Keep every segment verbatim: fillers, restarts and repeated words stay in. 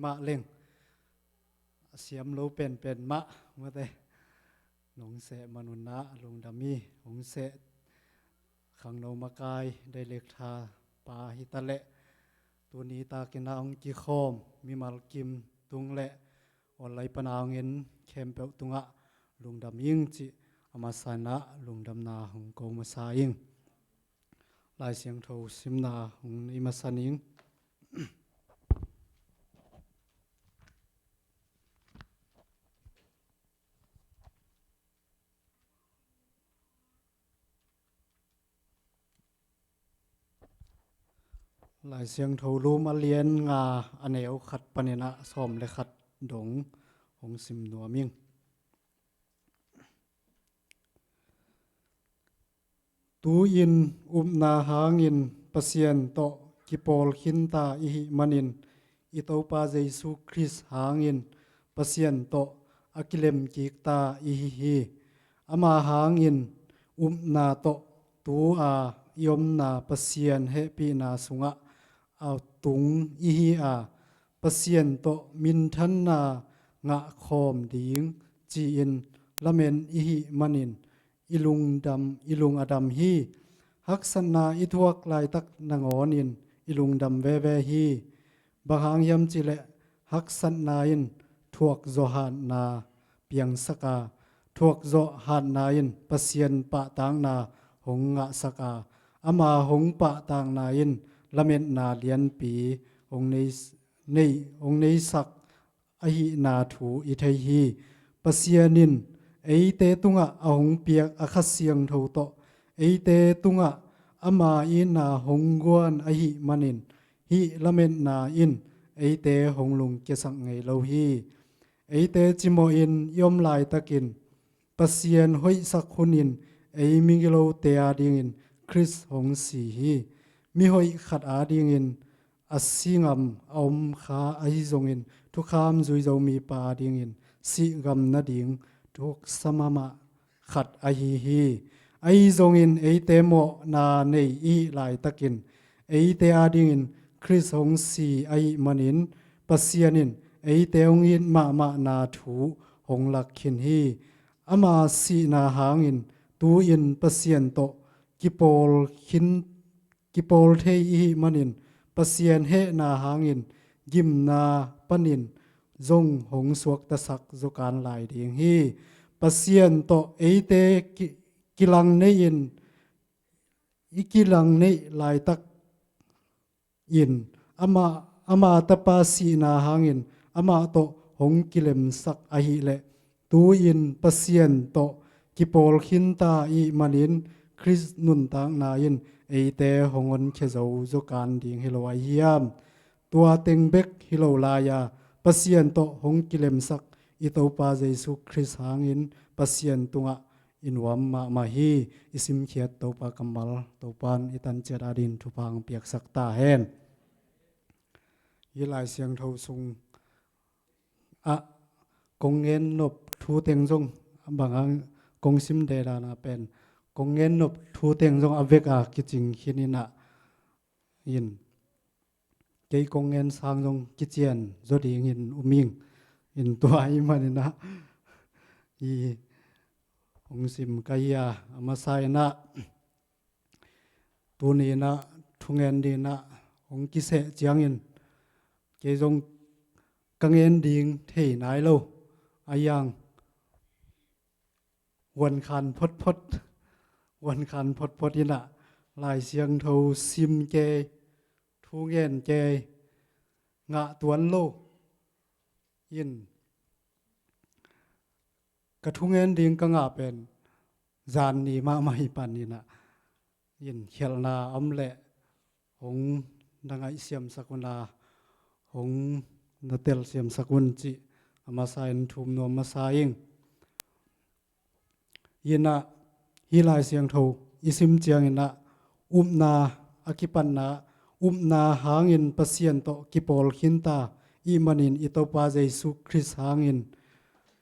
mah leng a siam lo penpen mah mate nong seh manun ah lungdam hi. Hong seh khangno makai dai lek tha pa hi ta leh tuni takin ah hong kikhawm mimal kim tung leh online pana hong en khempeuh tungah lungdam ing cih a masa in ah lungdamna hong ko masa ing. Lai Siangtho simna hong nei masa ning. Lai Siangtho Lum a lian nga a neu khat panin ah sawm le khat dong hong sim nuam ing. Tu-in upna hangin Pasian tawh kipawl khinta i hih manin i Topa Jesu Khrist hangin Pasian tawh a kilemkikta i hi hi. Ama hangin upna tawh tu-a i omna Pasian hehpihna sungah a tung i hi a, Pasian tawh minthanna ngahkhawm ding ci-in lamen i hih manin i lungdam, i lung a dam hi. Haksatna i thuak laitak nangawnin i lungdam veve hi. Bang hang hiam cileh haksatna in thuakzawh hatna piangsak a, thuakzawh hatna in Pasian pahtakna hong ngahsak a, ama hong pahtakna in lametna lianpi hong nei, nei, hong neisak ahihna thu i thei hi. Pasian in eite tungah a hong piak a Kha Siangtho tawh eite tungah ama itna hong guan ahih manin hih lametna in eite hong lungkiasak ngei lo hi. Eite cimawhin i om laitakin Pasian hoihsak hunin ei migilote adingin Khrist hong si hi. Mihoih khat adingin a si ngam a om kha ahi zongin thukham zui zo mipa adingin sih ngam nading thuaksa mahmah khat ahi hi. Ahi zongin eite mawhna nei i hih laitakin eite adingin Khrist hong si ahih manin Pasian in eite hong it mahmahna thu hong lak khin hi. Ama sihna hangin tu-in Pasian tawh kipawl khin, kipawl thei i hih manin Pasian hehna hangin gimna panin zong hong suaktasak zawkan lai ding hi. Pasian tawh eite ki, kilang nei in, i kilang neih laitak in ama, ama tapa sihna hangin amah tawh hong kilemsak ahileh tu-in Pasian tawh kipawl khinta i hih manin Khrist nuntakna in eite hong honkhia zo zawkan ding hi lo ahi hiam? Tua teng bek hi lo lai-a Pasian tawh hong kilemsak i Topa Jesu Khrist hangin Pasian tungah i nuam mahmah hi. I simkhiat Topa kammal Topa in i tanciat adingin thupha hong piaksak ta hen. Hih Lai Siangtho sung ah kong gen nop thu teng zong bang hang kong sim deh dan a pen kong gen nop thu teng zong a vek a kicing khin in ah in kei kong gen sang zong kician zaw dingin um ing. In tua ahih manin ah i hong sim ka hi a, a masa in ah tuni in ah thungen dingin ah hong kiseh ciangin kei zong ka gen ding thei nai lo a, iang vuankhan photphot, vuankhan photphot in ah Lai Siangtho sim kei, thu gen kei, ngah tuan lo in ka thungen ding ka ngah pen zan ni mahmah hi pan in ah in khialhna om leh hong na ngaihsiamsak un a, hong na telsiamsak un cih a masa in thum nuam masa ing. In ah hih Lai Siangtho i sim ciangin ah upna a kipatna, upna hangin Pasian tawh kipawl khinta i hih manin i Topa Jesu Khrist hangin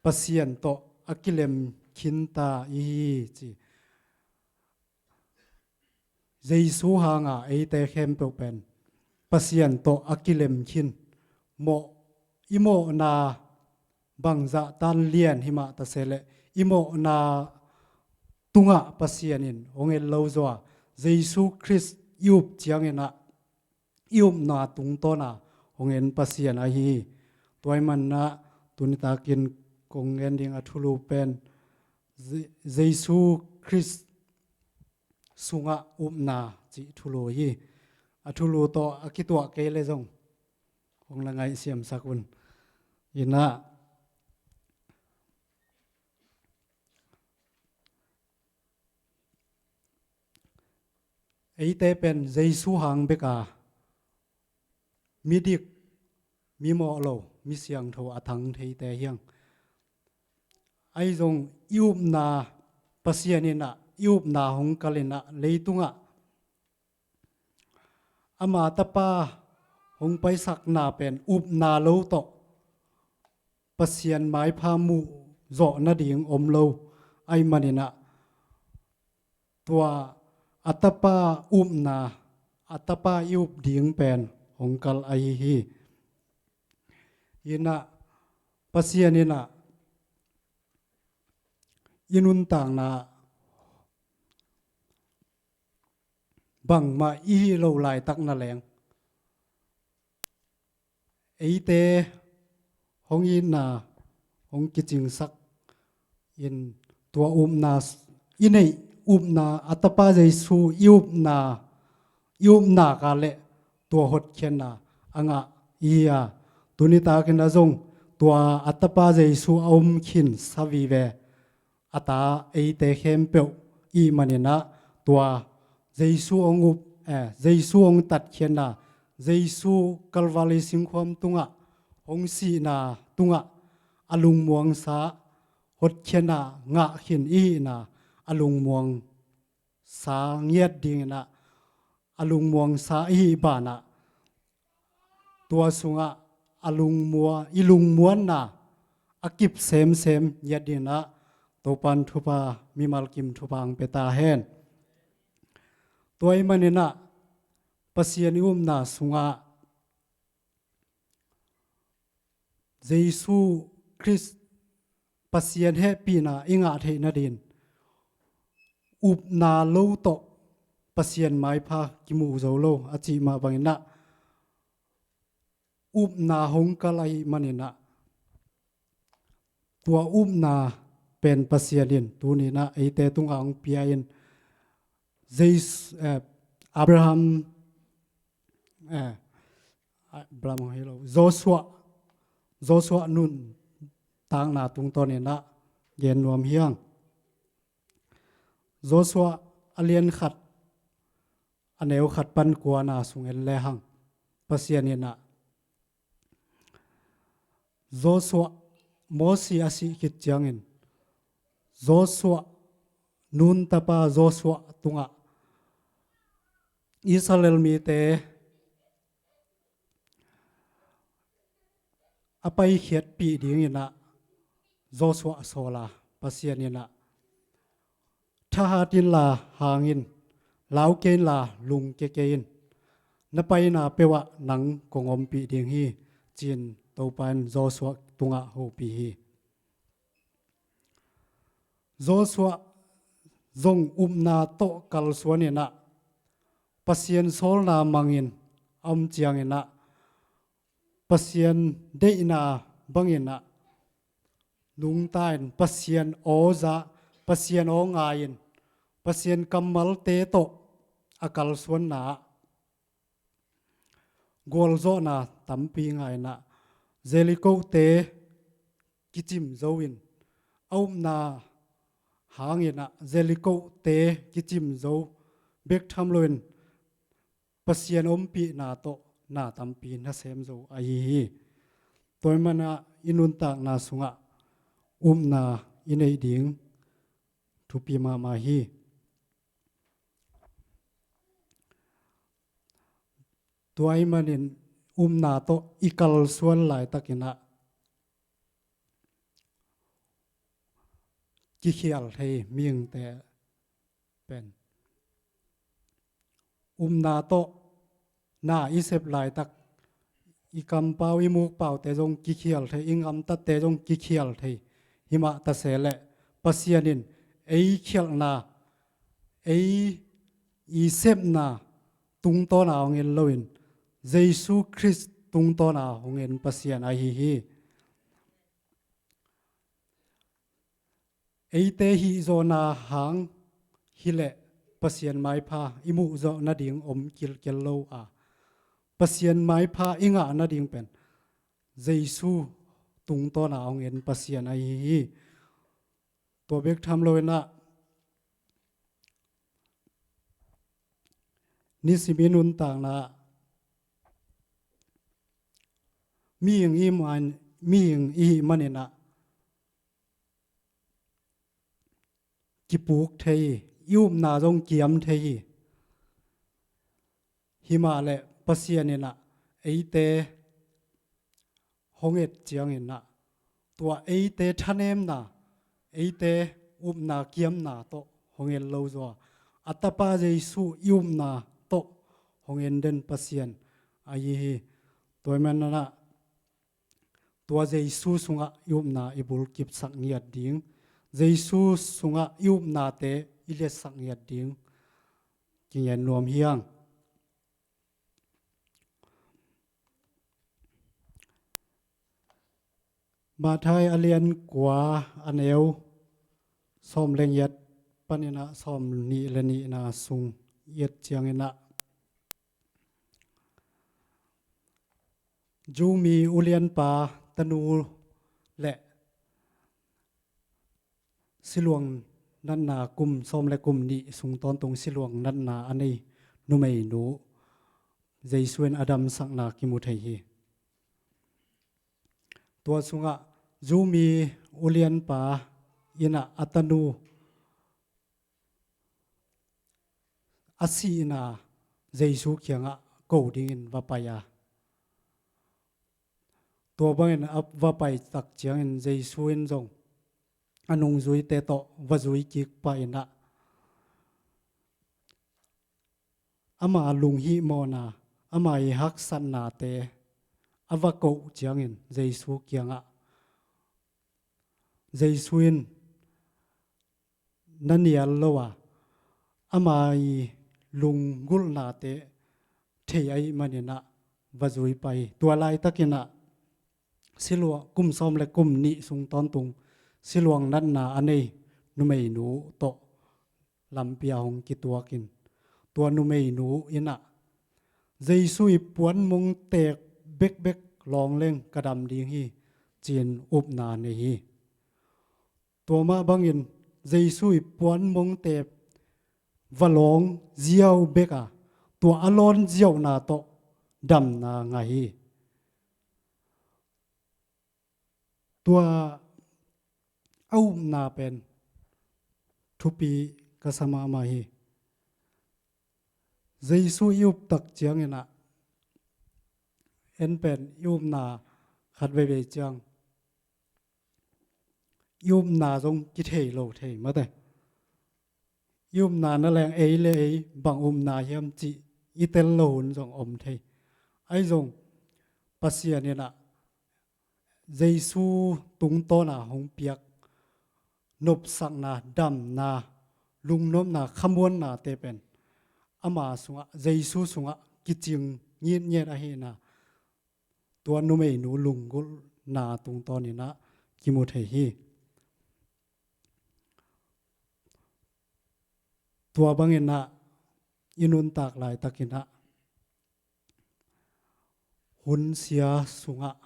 Pasian tawh a kilem khinta i hi ci. Jesu hanga eite khempeuh pen Pasian tawh a kilem khin, mawh i mawhna bangzah tan lian himah ta se leh, i mawhna tungah Pasian in hong en lo zaw a, Jesu Khrist i up ciangin ah i upna tungtawn a hong en Pasian ahi hi. Tua ahih manin ah tuni takin kong gen ding a thulu pen Je-, Jesu Khrist sungah upna cih thulu hi. A thulu tawh a kituah kei leh zong hong la ngaihsiamsak un. Inah, eite pen Jesu hang bek a midik, mimawh lo, mi siangtho a thang theite hi hang. Ahi zong i upna, Pasian inah i upna hong kal inah leitungah ama Tapa hong paisakna pen upna lo tawh Pasian maipha muh zawh nading om lo ahih manin ah, tua a Tapa upna, a Tapa i up ding pen hong kal ahi hi. Inah, Pasian inah i nuntakna bangmah i hih loh laitak na leng, eite hong itna hong kicingsak in, tua upna s-, i neih upna, a Tapa Jesu i upna, i upna ka leh tua hotkhiatna a ngah i hi a, tuni takin ah zong tua a Tapa Jesu a om khinsa vive a ta eite khempeuh i hih manin ah, tua Jesu hong up, eh, Jesu hong tatkhiatna, Jesu Kalvari singkhuam tungah hong sihna tungah a lungmuangsa hotkhiatna ngah khin i hihna, a lungmuangsa ngiat ding inah a lungmuangsa i hih banah, tua sungah a lungmua-, i lungmuanna a kip semsem ngiat ding inah Topan thupha, mimal kim thupha hong pia ta hen. Tua ahih manin ah Pasian i upna sungah Jesu Khrist Pasian hehpihna i ngah theih nadin, upna lo tawh Pasian maipha kimu zo lo a cih mah bangin ah, upna hong kal ahih manin ah, tua upna pen Pasian in tuni inah eite tungah hong pia in, Jesu, eh, Abraham, eh, Abraham hi lo, Joshua, Joshua nuntakna tungtawn inah gen nuam hi hang. Joshua a lian khat, a neu khat pan kuana sung en lehang, Pasian inah Joshua, Mosi a sih khit ciangin Joshua, Nun tapa Joshua tungah Israel mite a paikhiatpih ding inah Joshua sawl a, Pasian inah, thahat inla hang in, lau kei inla lungkia kei in, na paina peuhah nang kong ompih ding hi, ci-in Topa in Joshua tungah hopih hi. Joshua zong upna tawh kalsuan inah, Pasian sawlna mangin a om ciang inah, Pasian deihna bang inah nungta in, Pasian aw za, Pasian aw ngai in, Pasian kammalte tawh a kalsuanna ah gualzawhna tampi ngah inah, Jericho-te kicim zo in, a upna hang inah Jericho-te kicim zo bek tham loin, Pasian ompihna tawh na tampi nasem zo ahi hi. Tua ahih manin ah i nuntakna sungah upna i neih ding thupi mahmah hi. Tua ahih manin upna tawh i kalsuan laitak inah kikhial thei mihingte pen, upna tawh na i sep laitak, i kampau, i mukpaute zong kikhial thei, i ngamtatte zong kikhial thei. Himah ta se leh Pasian in ei khialhna, ei i sepna tungtawna hong en loin, Jesu Khrist tungtawna hong en Pasian ahi hi. Eite hihzawhna hang hileh Pasian maipha i muhzawh nading om kilkel lo a, Pasian maipha i ngah nading pen Jesu tungtawna hong en Pasian ahi hi. Tua bek tham loinah nisim i nuntakna mihing i man, mihing i hih maninah kipuk thei hi, i upna zong kiam thei hi. Himah leh Pasian inah eite hong et cianginah tua eite thanemna, eite upna kiamna tawh hong en lo zaw a, a Tapa Jesu i upna tawh hong en den Pasian ahi hi. Tua mananah tua Jesu sungah i upna i bulkipsak ngiat ding, Jesu sungah i upnate i liatsak ngiat ding kingen nuam hiang. Matthai a lian kua, a neu sawm le ngiat paninah sawm nih le nihna sung i et cianginah Jew mi ulianpa tanu le siluang natna kum sawm le kum nih sung tawntung siluang natna a nei numeinu Jesu in a damsakna kimu thei hi. Tua sungah Jew mi ulianpa inah a tanu a sihna Jesu kiangah ko dingin va pai a, tua bangin a va pai tak ciangin Jesu in zong a nungzuite tawh va zui kik pah inah ama lunghihmawhna, ama i haksatnate a va koh ciangin Jesu kiangah Jesu in na nial lo a, ama i lunggulhnate thei ahih maninah va zui pah hi. Tua laitakinah siluang kum sawm le kum nih sung tawntung siluang natna a nei numeinu tawh lampi ah hong kituakin tua numeinu inah Jesu i puanmong teek bekbek lawng leng ka dam ding hi, ci-in upna nei hi. Tua mah bangin Jesu i puanmongte va lawng ziau bek a, tua a lawn ziauhna tawh damna ngah hi. Tua a upna pen thupi ka sa mahmah hi. Jesu i uptak cianginah en pen i upna khat veivei ciang i upna zong kithei lo thei mate. I upna na leng ei le ei bang upna hiam cih i tel lo hun zong om thei. Ahi zong Pasian inah Jesu tungtawna hong piak nopsakna, damna, lungnopna, khamuannate pen ama sungah, Jesu sungah kicing ngitnget ahihna tua numeinu lunggulhna tungtawninah kimu thei hi. Tua banginah i nuntak laitakinah hun sia sungah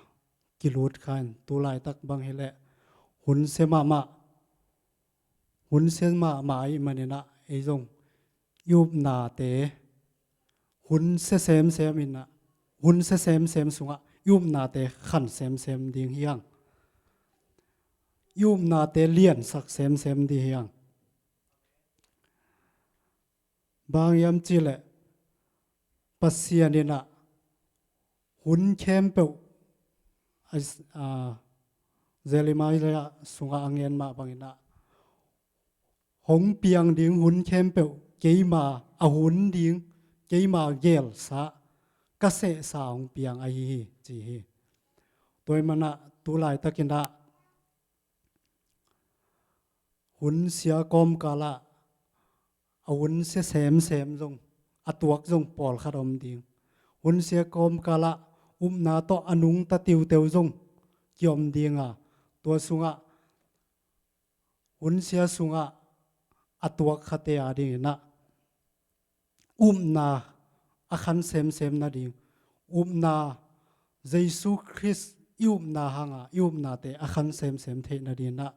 kilut kha in, tu laitak bang hileh hun sia mahmah, hun sia mahmah ahih maninah ei zong i upnate hun sia semsem inah, hun sia semsem sungah i upnate khan semsem ding hiang. I upnate liansak semsem ding hiang. Bang hiam cihleh Pasian inah hun khempeuh a, a, Jeremiah sungah a ngen mah banginah hong piang ding hun khempeuh keima a hun ding, keima gelsa, ka sehsa hong piang ahi hi, ci hi. Tua ahih manin ah tu laitakin ah hun sia kawmkal ah a hun sia semsem zong, a tuak zong pawlkhat om ding. Hun sia kawmkal ah upna tawh a nungta tiuteu zong kiom ding a, tua sungah hun sia sungah a tuak khate a dingin ah upna a khan semsem nading, upna, Jesu Khrist i upna hanga i upnate a khan semsem theih nadingin ah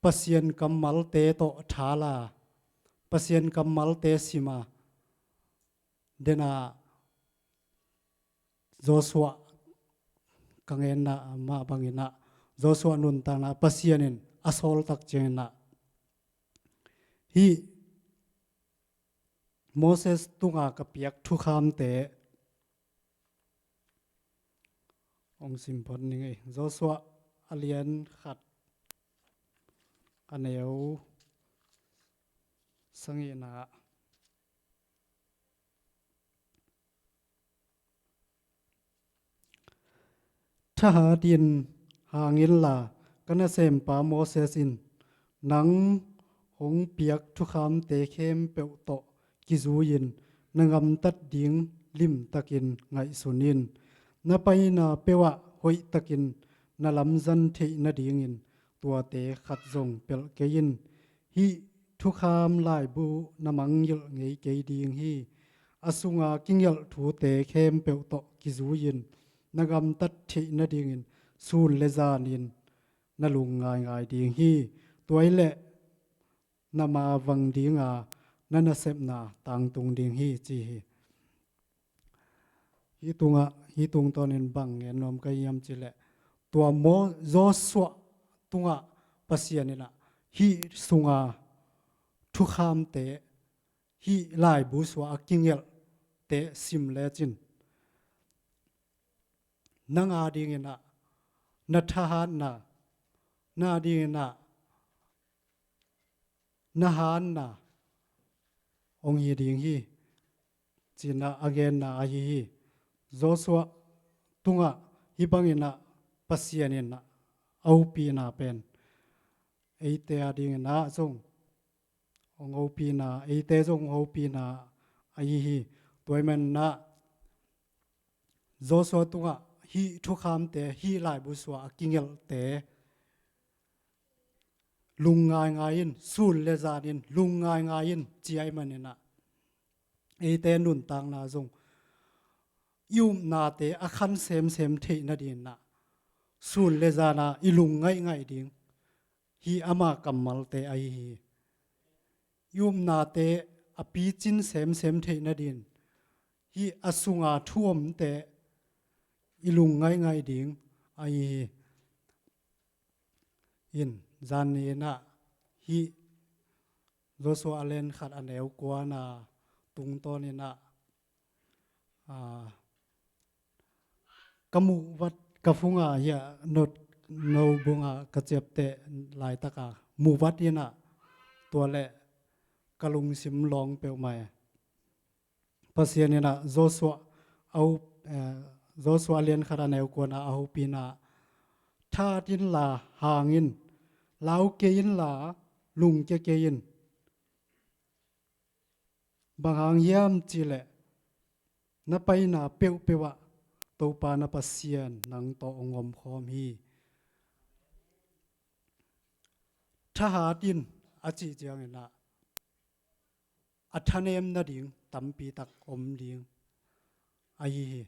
Pasian kammalte tawh thala, Pasian kammalte sima, dena Joshua, ka ngenna mah bangin ah, Joshua nuntakna Pasian in a sawl tak ciangin ah, hih Moses tunga ka piak thukhamte hong sim phot ning ei. Joshua a lian khat, a neu sagihna ah, thahat in hang inla, ka nasempa Moses in nang hong piak thukhamte khempeuh tawh kizui-in na gamtat ding limtakin ngaihsun in. Na paina peuhah hoihtakin na lamzang theih nadingin tuate khat zong pelh kei in. Hih thukham laibu na mangngilh ngei kei ding hi. A sunga kingelh thute khempeuh tawh kizui-in na gamtat theih nadingin sun le zanin na lung ngaingai ding hi. Tua hileh na mavang dinga na nasepna tangtung ding hi, ci hi. Hih tungah, hih tungtawnin bang gen nuam ka hiam cihleh, tua maw Joshua tungah Pasian in ah hih sunga thukhamte, hih laibu sua a kingelhte sim lecin, nang a dingin ah na thahatna, na a dingin ah na hanna hong hi ding hi, ci-in ah a genna ahi hi. Joshua tungah hih bangin ah Pasian in ah a hopihna pen eite a dingin ah zong hong hopihna, eite zong hong hopihna ahi hi. Tua ahih manin ah Joshua tungah hih thukhamte, hih laibu sua a kingelhte lung ngaingai in, sun le zanin lung ngaingai in, ci ahih manin ah eite nuntakna zong i upnate a khan semsem theih nadingin ah sun le zana i lung ngaihngaih ding, hih ama kammalte ahi hi. I upnate a picin semsem theih nadingin hih a sunga thu omte i lung ngaihngaih ding ahi hi. In, zan ni-in ah hih Joshua a lian khat a neu kuana tungtawnin ah, aa, ka muh vat ka phunga hiah no, no bunga ka ciapteh laitaka muh vat in ah tua leh ka lungsim lawng peuhmah e. Pasian in ah Joshua a ho-, eh, Joshua a lian khat a neu kuana a hopihna, thahat inla hang in, lau kei inla lungkia kei in. Bang hang hiam cihleh na paina peuhpeuh ah Topa na Pasian nang tawh hong omkhawm hi. Thahat in a cih ciangin ah a thanem nading tampi tak om ding ahi hi.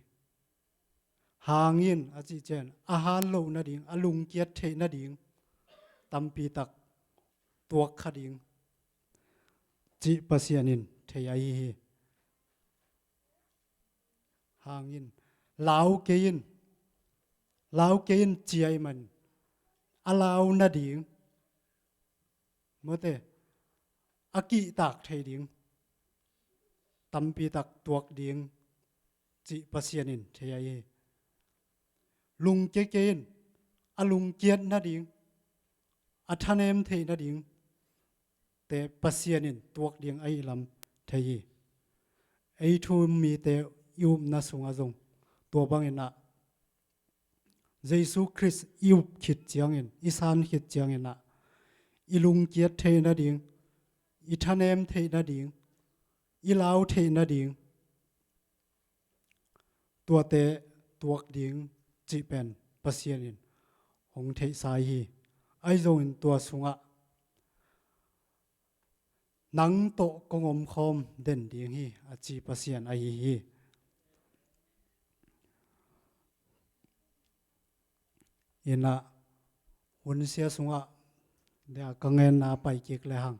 Hang in a cih ciang a han loh nading, a lungkiat theih nading tampi tak tuak kha ding cih Pasian in thei ahi hi. Hang in, lau kei in, lau kei in ci ahih man a lau nading, mawte, a kihtak thei ding tampi tak tuak ding cih Pasian in thei ahi hi. Lungkia kei in, a lungkiat nading, a thanem theih nading te Pasian in tuak ding ahi lam thei hi. Ei thu um mite i upna sungah zong tua bangin ah Jesu Khrist i up khit ciangin, i san khit ciangin ah i lungkiat theih nading, i thanem theih nading, i lau theih nading, tuate tuak ding cih pen Pasian in hong theihsa hi. Ahi zongin tua sungah nang tawh kong omkhawm den ding hi a ci Pasian ahi hi. Inah hunsia sungah dia ka ngenna pai kik le hang,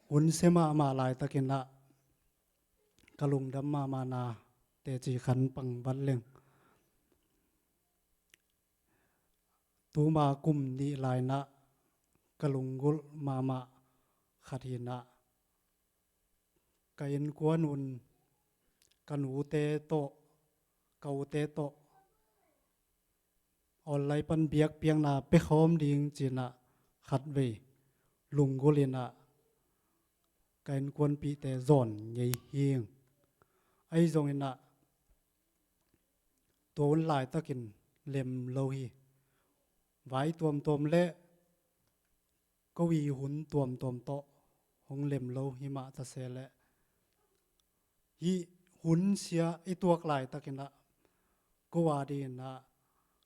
hunsia mahmah laitakin ah ka lungdam mahmahna teci khan pang vat leng. Tuma kum nih lai-in ah ka lunggulh mahmah khat hi-in ah, ka innkuan un ka nute tawh, ka ute tawh online pan biakpiakna pia khawm ding ci-in ah khatvei lunggulh in ah ka innkuanpihte zawn ngei hi ing. Ahi zongin ah tua hun laitakin lem lo hi. Vai tuamtuam le ko i hun tuamtuam tawh hong lem lo hi mah ta se leh, hih hunsia i tuak laitakin ah ko a dingin ah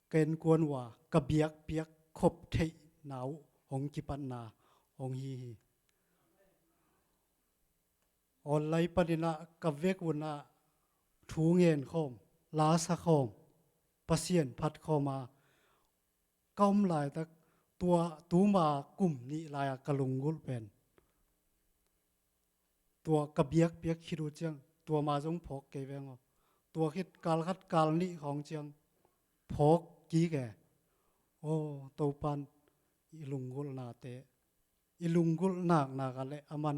ka innkuan uh a ka biakpiak khop theihna uh hong kipatna hong hi hi. Online panin ah ka vek un ah thu ngen khawm, la sa khawm, Pasian phat khawm a ka om laitak, tua tuma kum nih lai-a ka lunggulh pen tua ka biakpiak khit uh ciang tua ma zong phawk kei veng aw. Tua khit kal khat kal nih khawng ciang phawk kik e. Aw, Topan i lunggulhnate, i lunggulh naknak ah le aman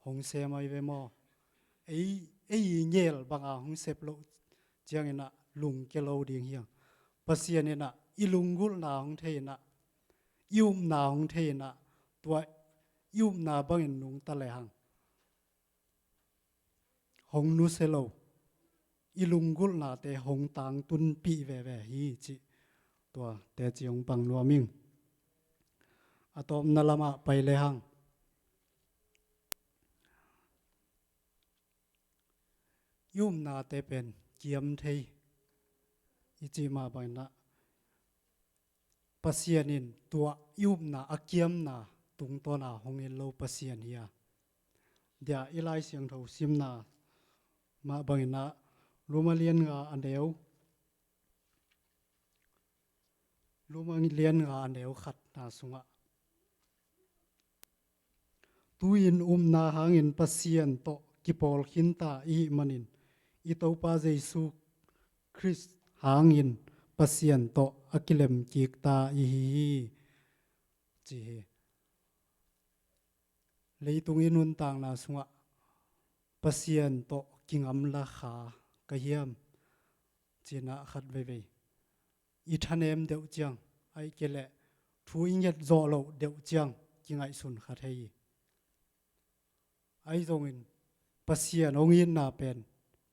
hong sem ahi ve maw? Ei, ei i ngel banga hong sep loh ciangin ah lungkia lo ding hi hang. Pasian in ah i lunggulhna hong thei in ah, i upna hong thei in ah, tua i upna bangin nungta le hang hong nusia lo, i lunggulhnate hong tangtunpih veve hi cih tua teci hong pang nuam ing. A tawpna lamah pai le hang, i upnate pen kiam thei i cih mah bangin ah Pasian in tua i upna a kiamna tungtawn a hong en lo Pasian hi a. Dia i Lai Siangtho simna mah bangin ah Roma lian nga a neu, Roma lian nga a neu khatna sungah, tu-in upna hangin Pasian tawh kipawl khinta i hih manin i Topa Jesu Khrist hangin Pasian tawh a kilem kikta i hi hi, ci hi. Leitung i nuntakna sungah Pasian tawh kingamla kha ka hiam? Ci-in ah khat veivei i thanem deuh ciang, ahih kei leh thu i nget zawh loh deuh ciang kingaihsun kha thei hi. Ahi zongin Pasian hong itna pen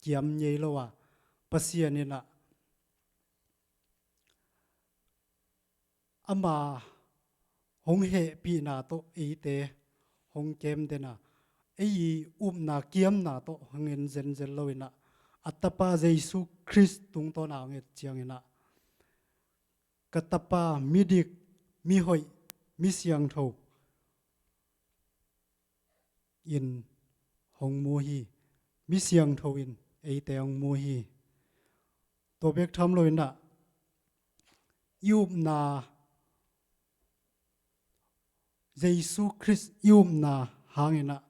kiam ngei lo a, Pasian in ah ama hong hehpihna tawh eite hong kem den a, ei i upna kiamna tawh hong en zenzen lo in ah, a Tapa Jesu Khrist tungtawn a hong et ciangin ah, ka Tapa midik, mihoih, misiangtho in hong mu hi, misiangtho in eite hong mu hi. Tua bek tham lo in ah, i upna, Jesu Khrist i upna hangin ah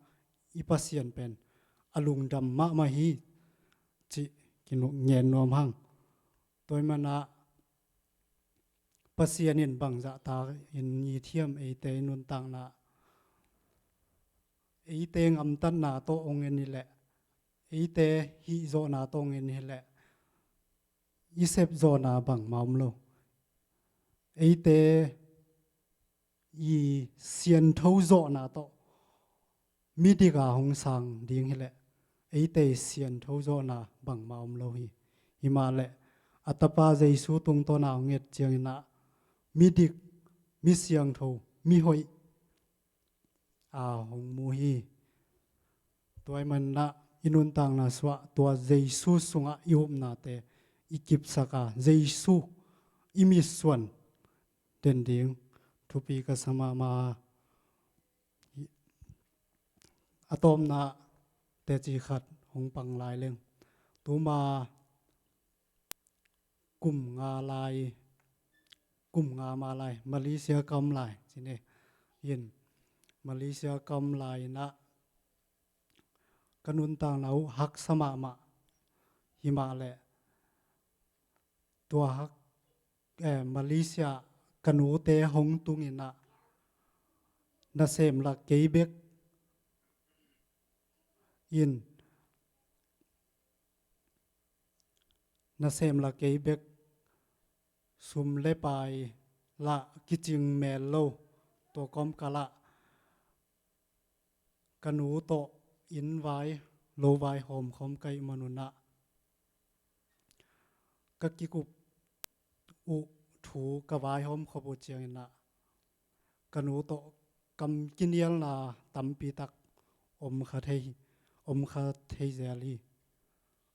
i Pasian pen a lungdam mahmah hi, cih kinu-, ngen nuam hang. Tua ahih manin ah Pasian in bangzah takin it hiam eite i nuntakna, eite gamtatna tawh hong en hi leh, eite hihzawhna tawh hong en hi leh, i sepzawhna bangmah om lo. Eite i siangtho zawhna tawh midik a hong sang ding hi leh, eite siangtho zawhna bangmah om lo hi. Himahleh a Tapa Jesu tungtawna hong et ciangin ah midik, mi siangtho, mihoih a hong mu hi. Tua ahih manin ah i nuntakna sungah tua Jesu sungah i upnate i kipsak a, Jesu i mitsuan den ding thupi ka sa mahmah a. A tawpna teci khat hong pang lai leng, tuma kum nga lai, kum nga ma lai Malaysia ka om lai ci ni. In Malaysia ka om lai in ah ka nuntakna uh haksa mahmah. Himahleh tua hak, eh, Malaysia ka nute hong tung in ah nasem la kei bek in, nasem la kei bek, sum le pai lah kicing mel lo, tua kawmkal ah ka nu tawh inn vai lo vai hawm khawm ka hih man un ah ka kikup uh thu ka vaihawm khop uh ciangin ah ka nu tawh kam kinialna tampi tak om kha thei, om kha thei zel hi.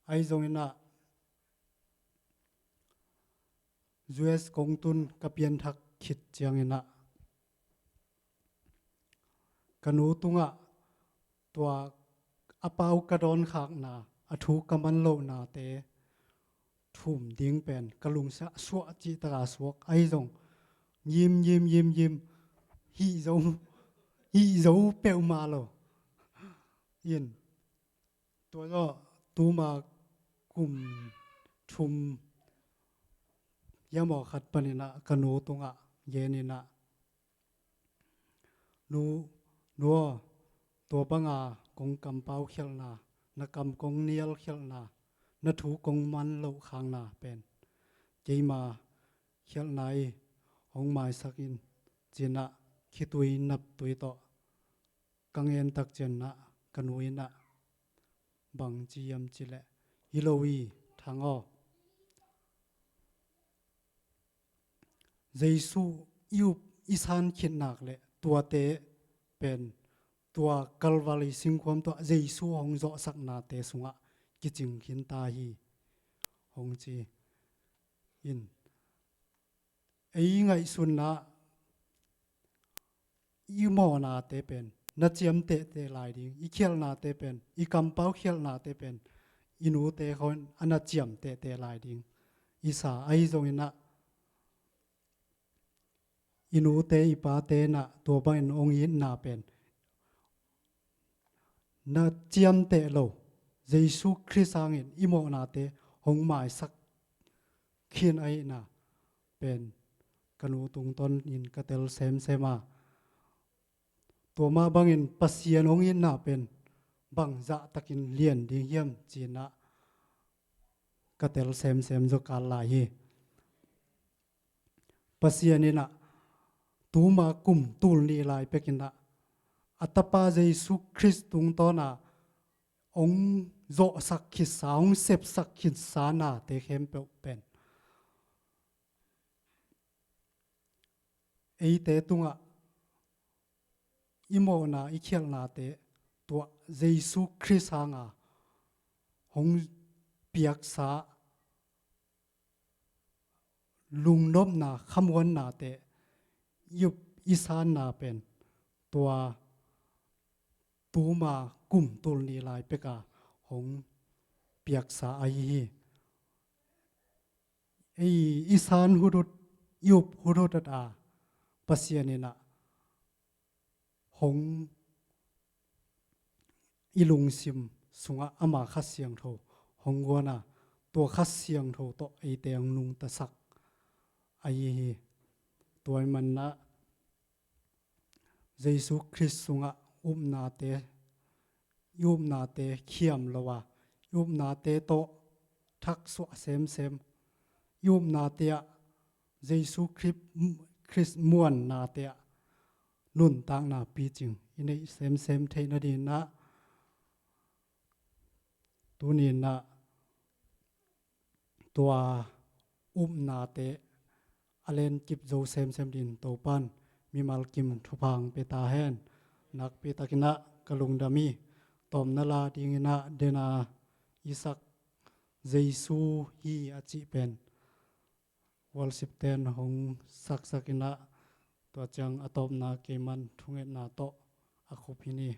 Ahi zongin ah U S kong tun ka pianthak khit ciangin ah ka nu tungah tua a pau ka dawnkhakna, a thu ka man lohnate thum ding pen ka lungsim ah suah cih taka suak ahi zong, ngim ngim ngim ngim, hih zo, hih zo peuhmah lo. In tua zawh tuma kum thum hiam aw khat panin ah ka nu tungah gen in ah, nu, nu aw, tua banga kong kampau khialhna, na kam kong nial khialhna, na thu kong man loh khakna pen keima khialhna hi, hong maisak in, ci-in ah khitui naptui tawh ka ngen tak ciangin ah ka nu in ah bang ci hiam cih leh, hi lo hi Thang aw, Jesu i up i san khit nak leh tuate pen tua Calvary singkhuam tawh Jesu hong zawhsaknate sungah kicing khin ta hi, hong ci. In ei ngaihsutna, i mawhnate pen na ciam tehteh lai ding, i khialhnate pen, i kampau khialhnate pen i nute khawng a na ciam tehteh lai ding i sa ahi zongin ah, i nute i pate in ah tua bangin hong itna pen na ciamteh lo, Jesu Khrist hangin i mawhnate hong maisak khin ahihna pen ka nu tungtawnin ka tel semsem a, tua mah bangin Pasian hong itna pen bang zahtakin lian ding hiam ci-in ah ka tel semsem zaw kal lai hi. Pasian in ah tuma kum tul nih lai pekin ah a Tapa Jesu Khrist tungtawna hong zawhsak khitsa, hong sepsak khitsa nate khempeuh pen eite tungah i mawhna i khialhnate tua Jesu Khrist hanga hong piaksa lungnopna, khamuannate i up i sanna pen tua tuma kum tul nih lai peka hong piaksa ahi hi. Ei i san huthut, i up huthut a, Pasian in ah hong, i lungsim sungah ama Kha Siangtho hong guan a, tua Kha Siangtho tawh eite hong nungtasak ahi hi. Tua ahih manin ah Jesu Khrist sungah upnate, i upnate khiam lo a, i upnate tawh thaksuah semsem, i upnate ah Jesu Khrist, Khrist muannate ah nuntakna picing i neih semsem theih nadingin ah Tuni-in ah tua upnate a lenkip zo semsem dingin Topan mimal kim thupha hong pia ta hen. Nakpi takin ah ka lungdam hi. Tawpna la dingin ah dena Isak Jesu hi a cih pen worship ten hong saksak in ah, tua ciang a tawpna keiman thungetna tawh a khup hi ni.